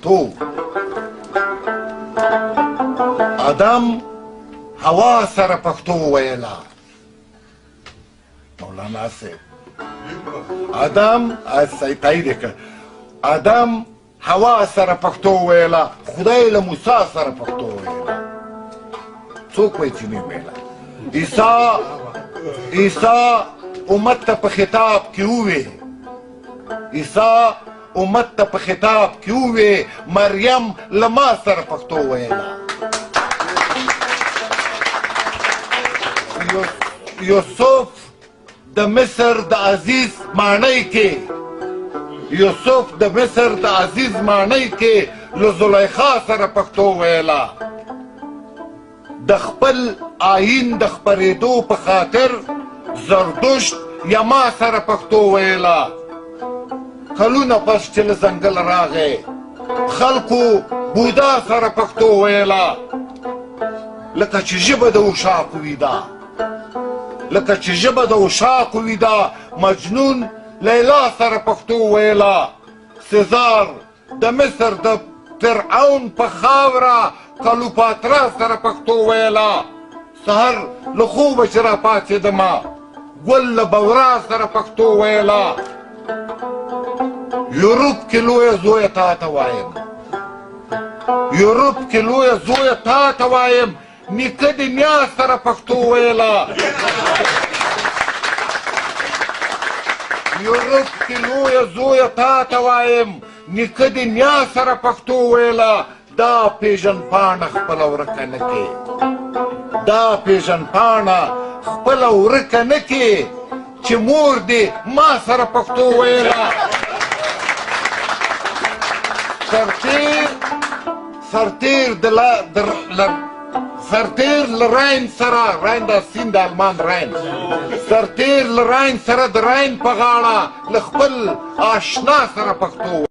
پښتو. ادم هوا سره پښتو ویله. مولانا صاحب ادم تایید کړ. ادم هوا سره پښتو ویله، خدای له موسی سره پښتو ویله. څوک وایي چې نه ویله؟ عیسی امت ته په خطاب کې ووی، عیسی امت ته په خطاب کې ووی، مریم له ما سره پښتو ویله. یوسف د مصر د عزیز ماڼۍ کې، یوسف د مصر د عزیز ماڼۍ کې له زلیخا سره پښتو ویله. د خپل آیین د خپرېدو په خاطر زردشت یما سره پښتو ویله. کلونه پس چې له ځنګله راغی، خلکو بودا سره پښتو ویله. لکه چې ژبه د اوشاقو وي ده، لکه چې ژبه د اوشاقو وي ده، مجنون لیلا سره پښتو ویله. سزار د مصر د فرعون په خاوره کلوپاترا سره پښتو ویله. سهار له خوبه چې راپاڅېدمه، ګل له بورا سره پښتو ویله. یورپ کې لویه زویه تا ته وایم، یورپ کې لویه زویه تا ته وایم، نیکه دې نیا سره پښتو ویله. یورپ کې لویه زویه تا ته وایم، نیکه دې نیا سره پښتو ویله. دا پیژنپاڼه خپله ورکه نه کې، دا پیژنپاڼه خپله ورکه نه کې، چې مور دې ما سره پښتو ویله. سرتیر سرتیر د سرتیر له راین سره، راین دا سیند د آلمان راین، سرتیر له راین سره د راین په غاړه له خپل آشنا سره پښتو.